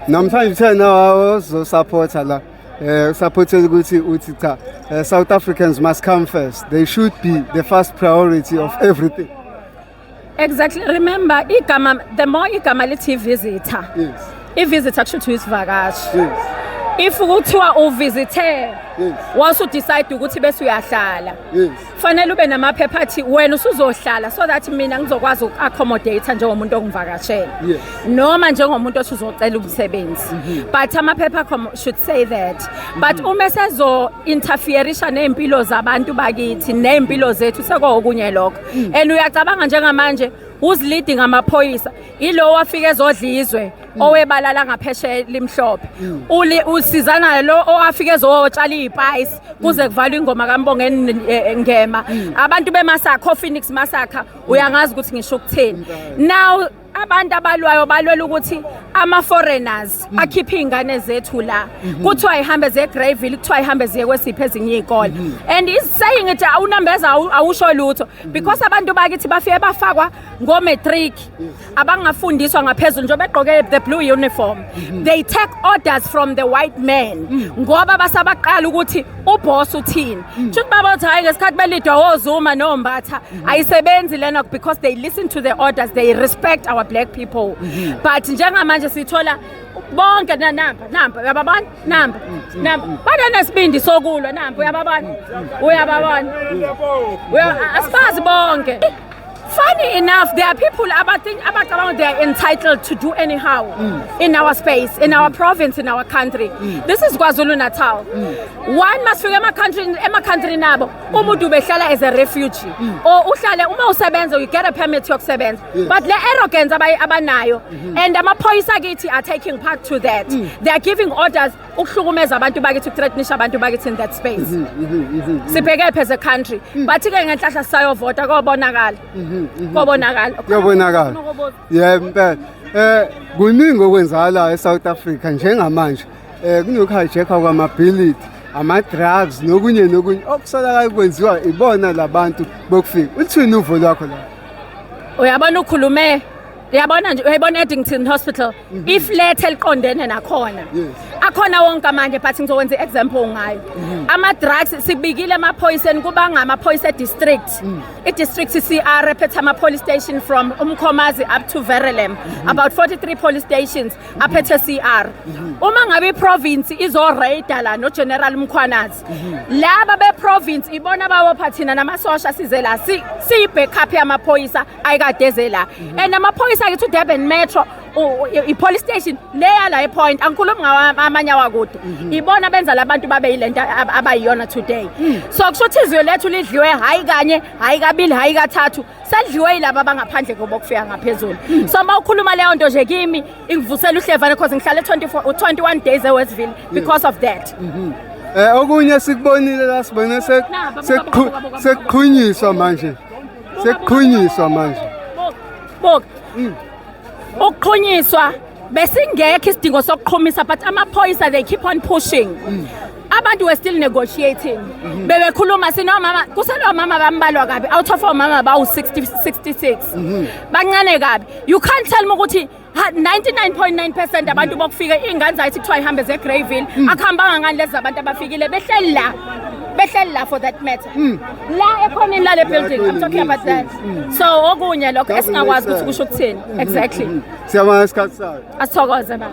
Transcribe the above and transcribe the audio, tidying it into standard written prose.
Namhlanje uthe nawe uzosupporta la. Usupportela ukuthi uthi cha, South Africans must come first. They should be the first priority of everything. Exactly. Remember, igama, the more igama lithi visitor. I-visitor kusho ukuthi uyisivakashi. If kuthiwa uvisithe, wasu decide ukuthi bese uyahlala, fanele ube namaphepha athi wena usuzohlala so that mina ngizokwazi uku-accommodate njengomuntu ongivakashela noma njengomuntu osuzocela umsebenzi, but amaphepha akho should say that. But uma sezo interferisha ney'mpilo zabantu bakithi ney'mpilo zethu, sekuwokunye lokho. And uyacabanga njengamanje who's leading amaphoyisa? Ilo wafika ezodla izwe, owebalala ngaphesheya limhlophe. Usizana lo owafika ezotshala iy'payisi kuze kuvalwe ingoma kaMbongeni Ngema, abantu bemassacre, Phoenix massacre. Uyangazi ukuthi ngisho ukuthini. Now abantu abalwayo balwela ukuthi ama-foreigners akhiphe iy'ngane zethu la, kuthiwa ihambe ziye eGreyville, kuthiwa ihambe ziye kwesiphi ezinye iy'kole, and is saying it awunambeza awusho lutho because abantu bakithi bafike bafakwa ngo-matric abangafundiswa ngaphezulu njengoba begqoke the blue uniform. They take orders from the white man ngoba basabaqala ukuthi uboss uthini. Shuthi baba uthi hayi, ngesikhathi belidwa oZuma noMbatha ayisebenzi lena because they listen to the orders, they respect our black people. But njengamanje sithola bonke nampa nampa, uyababona, nampa nampa banenesibindi sokulwa, nampa uyababona, uyababona. Asibazi bonke. Funny enough, there are people abathink, abacabanga they are entitled to do anyhow in our space, in our province, in our country. This is KwaZulu Natal. One must fika ema-country, ema-country nabo umuntu ubehlala as a refugee or uhlale uma usebenza, you get a permit yokusebenza, but le arrogance abanayo and amaphoyisa kithi are taking part to that. They are giving orders ukuhlukumeza abantu bakithi, ukuthreatenisha abantu bakithi in that space. Sibheke phi as a country? Bathi-ke ngenhlahla sisayovota, kobonakala, kobonakala. Kuyobonakala. Yebo impela. Kuningi okwenzakalayo eSouth Africa njengamanje. Kunokuhijackwa kwamabhilidi, ama-drugs nokunye nokunye okusolakala kwenziwa ibona labantu bokufika. Uthini uvo lwakho la? Uyabona, ukhulume, uyabona nje, uyayibona Addington Hospital, iflat eliqondene nakhona, akhona wonke amanje, but ngizokwenza i-example ngayo ama-drugs. Sibikile emaphoyiseni, kubanga amaphoyisa e-district, i-district CR ephethe ama-police station from Umkhomazi up to Verulam, about 43 police stations aphethe CR. Uma ngabe i-province izo-raida la no-General Mkhwanazi, laba be-province ibona bawopha thina namasosha size la, siyi-backup yamaphoyisa ayikade eze la. And amaphoyisa akithi uDurban Metro, i-police station leya la ePoint, angikhulumi ngawo amanye awakude, ibona benza labantu babe yilento abayiyona today. So kusho ukuthi izwe lethu lidliwe hayi kanye, hayi kabili, hayi kathathu, sedliwe yilaba abangaphandle kobokufika ngaphezulu. So uma ukhuluma leyo nto nje kimi ingivusela uhlevane because ngihlale 24 21 days eWestville because of that. Okunye sikubonile la, sibone Naba, buka, buka, buka, buka. Sekuqhunyiswa manje. Sekuqhunyiswa manje. Buka, ukuqhunyiswa besingekho isidingo sokuqhumisa, but amaphoyisa, they keep on pushing. Abantu were still negotiating, bebekhuluma sinomama, kusenomama bambalwa kabi, out of omama bawu-60 66, bancane kabi. You can't tell me ukuthi 99.9% abantu bokufika iy'ngane zayithi kuthiwa ihambe zeGreyville, akuhambanga ngani lezi zabantu abafikile behleli la, behleli la, for that matter, la ekhoneni lale building I'm talking about that. So okunye lokho Doesn't esingakwazi make ukuthi kusho ukuthini exactly. Siyabonga isikhathi sakho. Asithokoze ba.